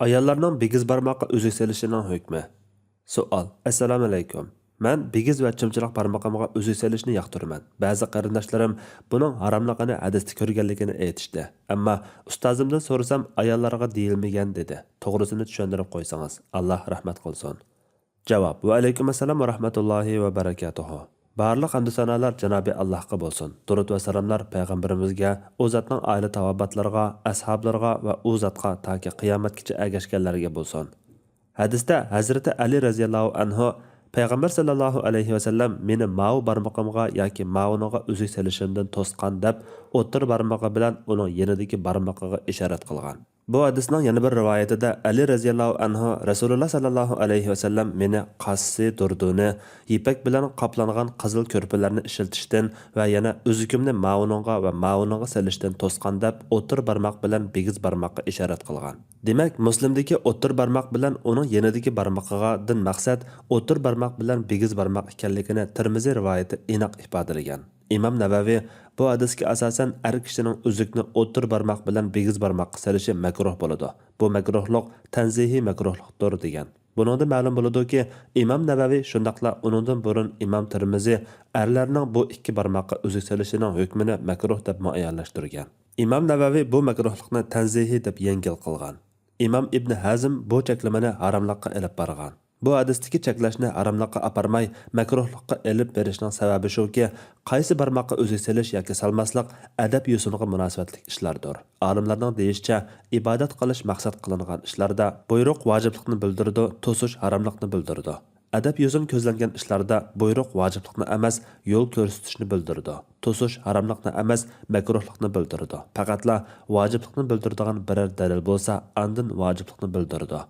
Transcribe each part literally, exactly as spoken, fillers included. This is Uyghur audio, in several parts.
ئاياللارنىڭ بىگىز بارماققا ئۈزۈك سېلىشىنىڭ ھۆكمى. سوئال. ئەسسالامۇئەلەيكۇم. مەن بىگىز ۋە چىمچىلاق بارمىقىمغا ئۈزۈك سېلىشنى ياقتۇرىمەن. بەزى قېرىنداشلىرىم بۇنىڭ ھاراملىقىنى ھەدىستە كۆرگەنلىكىنى ئېيتىشتى. ئەمما ئۇستازىمدىن سورىسام، ئاياللارغا دېيىلمىگەن دېدى. توغرىسىنى چۈشەندۈرۈپ قويسىڭىز. ئاللا رەھمەت قىلسۇن. جاۋاب. ۋەئەلەيكۇم ئەسسالام ۋە رەھمەتۇللاھى ۋە بەرەكاتۇھۇ. بارلىق ھەمدۇ سانالار جانابى ئاللاھقا بولسۇن. دۇرۇت ۋە سالاملار پەيغەمبىرىمىزگە، ئۇ زاتنىڭ ئائىلە تاۋابىئاتلىرىغا، ئەسھابلىرىغا ۋە ئۇ زاتقا تاكى قىيامەتكىچە ئەگەشكەنلەرگە بولسۇن. ھەدىستە ھەزرىتى ئەلى رەزىياللاھۇ ئەنھۇ، پەيغەمبەر ساللاللاھۇ ئەلەيھى ۋەسەللەم مېنى ماۋۇ بارمىقىمغا ياكى ماۋۇنىڭغا ئۈزۈك سېلىشىمدىن توسقان دەپ، ئوتتۇرا بارمىقى بىلەن ئۇنىڭ يېنىدىكى بارمىقىغا ئىشارەت قىلغان. بۇ ھەدىسنىڭ يەنە بىر رىۋايىتىدە ئەلى رەزىياللاھۇ ئەنھۇ، رەسۇلۇللا ساللاللاھۇ ئەلەيھى ۋەسەللەم مېنى قاسسى دۇردۇنى، يىپەك بىلەن قاپلانغان قىزىل كۆرپىلەرنى ئىشلىتىشتىن ۋە يەنە ئۈزۈكۈمنى ماۋۇنىڭغا ۋە ماۋۇنىڭغا سېلىشتىن توسقان دەپ، ئوتتۇرا بارماق بىلەن بىگىز بارماققا ئىشارەت قىلغان. دېمەك، مۇسلىمدىكى ئوتتۇرا بارماق بىلەن ئۇنىڭ يېنىدىكى بارمىقىغا دىن مەقسەت ئوتتۇرا بارماق بىلەن بىگىز بارماق ئىكەنلىكىنى تىرمىزى رىۋايىتى ئېنىق ئىپادىلىگەن. ئىمام نەۋەۋى بۇ ھەدىسكە ئاساسەن، ئەر كىشىنىڭ ئۈزۈكنى ئوتتۇرا بارماق بىلەن بىگىز بارماققا سېلىشى مەكرۇھ بولىدۇ. بۇ مەكرۇھلۇق تەنزىھىي مەكرۇھلۇقتۇر، دېگەن. بۇنىڭدىن مەلۇم بولىدۇكى، ئىمام نەۋەۋى شۇنداقلا ئۇنىڭدىن بۇرۇن ئىمام تىرمىزى ئەرلەرنىڭ بۇ ئىككى بارماققا ئۈزۈك سېلىشىنىڭ ھۆكمىنى مەكرۇھ دەپ مۇئەييەنلەشتۈرگەن. ئىمام نەۋەۋى بۇ مەكرۇھلۇقنى تەنزىھىي دەپ يەڭگىل قىلغان. ئىمام ئىبنى ھەزم بۇ چەكلىمىنى ھاراملىققا ئېلىپ بارغان. بۇ ھەدىستىكى چەكلەشنى ھاراملىققا ئاپارماي، مەكرۇھلۇققا ئېلىپ بېرىشنىڭ سەۋەبى شۇكى، قايسى بارماققا ئۈزۈك سېلىش ياكى سالماسلىق ئەدەپ يوسۇنىغا مۇناسىۋەتلىك ئىشلاردۇر. ئالىملارنىڭ دېيىشىچە، ئىبادەت قىلىش مەقسەت قىلىنغان ئىشلاردا بۇيرۇق ۋاجىپلىقنى بىلدۈرىدۇ، توسۇش ھاراملىقنى بىلدۈرىدۇ. ئەدەپ يوسۇن كۆزلەنگەن ئىشلاردا بۇيرۇق ۋاجىپلىقنى ئەمەس، يول كۆرسىتىشنى بىلدۈرىدۇ. توسۇش ھاراملىقنى ئەمەس، مەكرۇھلۇقنى بىلدۈرىدۇ. پەقەتلا ۋاجىپلىقنى بىلدۈرىدىغان بىرەر دەلىل بولسا، ئاندىن ۋاجىپلىقنى بىلدۈرىدۇ.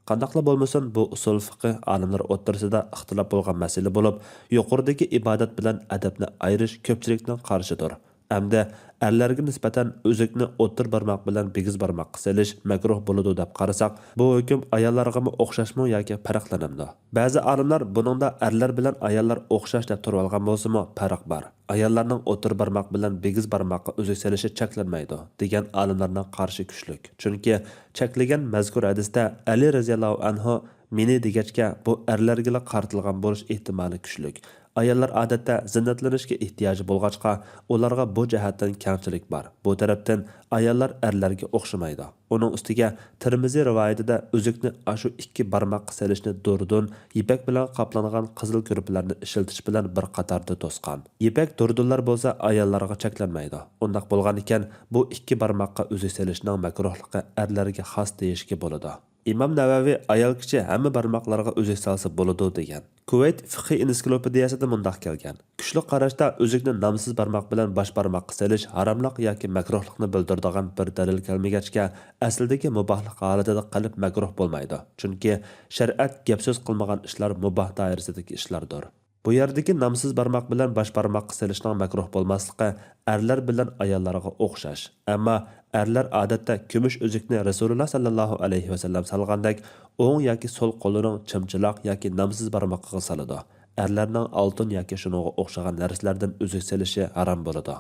قانداقلا بولمىسۇن، بۇ ئۇسۇل فىقھى ئالىملىرى ئوتتۇرىسىدا ئىختىلاپ بولغان مەسىلە بولۇپ، يۇقىرىدىكى ئىبادەت بىلەن ئەدەپنى ئايرىش كۆپچىلىكنىڭ قارىشىدۇر. ئەمدى ئەرلەرگە نىسبەتەن ئۈزۈكنى ئوتتۇرا بارماق بىلەن بىگىز بارماققا سېلىش مەكرۇھ بولىدۇ دەپ قارىساق، بۇ ھۆكۈم ئاياللارغىمۇ ئوخشاشمۇ ياكى پەرقلىنەمدۇ؟ بەزى ئالىملار بۇنىڭدا ئەرلەر بىلەن ئاياللار ئوخشاش دەپ تۇرۇۋالغان بولسىمۇ، پەرق بار. ئاياللارنىڭ ئوتتۇرا بارماق بىلەن بىگىز بارماققا ئۈزۈك سېلىشى چەكلەنمەيدۇ، دېگەن ئالىملارنىڭ قارىشى كۈچلۈك. چۈنكى چەكلىگەن مەزكۇر ھەدىستە ئەلى رەزىياللاھۇ ئەنھۇ مېنى دېگەچكە، بۇ ئەرلەرگىلا قارىتىلغان بولۇش ئېھتىمالى كۈچلۈك. ئاياللار ئادەتتە زىننەتلىنىشكە ئېھتىياجى بولغاچقا، ئۇلارغا بۇ جەھەتتىن كەڭچىلىك بار. بۇ تەرەپتىن ئاياللار ئەرلەرگە ئوخشىمايدۇ. ئۇنىڭ ئۈستىگە تىرمىزى رىۋايىتىدە ئۈزۈكنى ئاشۇ ئىككى بارماققا سېلىشنى دۇردۇن، يىپەك بىلەن قاپلانغان قىزىل كۆرپىلەرنى ئىشلىتىش بىلەن بىر قاتاردا توسقان. يىپەك دۇردۇنلار بولسا ئاياللارغا چەكلەنمەيدۇ. ئۇنداق بولغانىكەن، بۇ ئىككى بارماققا ئۈزۈك سېلىشنىڭ مەكرۇھلۇقى ئەرلەرگە خاس دېيىشكە بولىدۇ. ئىمام نەۋەۋى ئايال كىشى ھەممە بارماقلارغا ئۈزۈك سالسا بولىدۇ دېگەن. كۇۋەيت فىقھىي ئېنسىكلوپېدىيەسىدە مۇنداق كەلگەن: كۈچلۈك قاراشتا ئۈزۈكنى نامسىز بارماق بىلەن باش بارماققا سېلىش ھاراملىق ياكى مەكرۇھلۇقنى بىلدۈرىدىغان بىر دەلىل كەلمىگەچكە، ئەسلىدىكى مۇباھلىق ھالىتىدە قىلىپ مەكرۇھ بولمايدۇ. چۈنكى شەرىئەت گەپ-سۆز قىلمىغان ئىشلار مۇباھ دائىرىسىدىكى ئىشلاردۇر. بۇ يەردىكى نامسىز بارماق بىلەن باش بارماققا سېلىشنىڭ مەكرۇھ بولماسلىقى ئەرلەر بىلەن ئاياللارغا ئوخشاش. ئەمما ئەرلەر ئادەتتە كۈمۈش ئۈزۈكنى رەسۇلۇللا ساللاللاھۇ ئەلەيھى ۋەسەللەم سالغاندەك ئوڭ ياكى سول قولىنىڭ چىمچىلاق ياكى نامسىز بارمىقىغا سالىدۇ. ئەرلەرنىڭ ئالتۇن ياكى شۇنىڭغا ئوخشىغان نەرسىلەردىن ئۈزۈك سېلىشى ھارام بولىدۇ.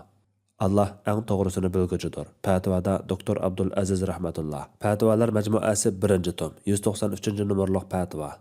ئاللا ئەڭ توغرىسىنى بىلگۈچىدۇر. پەتىۋادا دوكتور ئابدۇل ئەزىز رەھمەتۇللا. پەتىۋالار مەجمۇئەسى، بىرىنچى توم، يۈز توقسان ئۈچىنچى نومۇرلۇق پەتىۋا.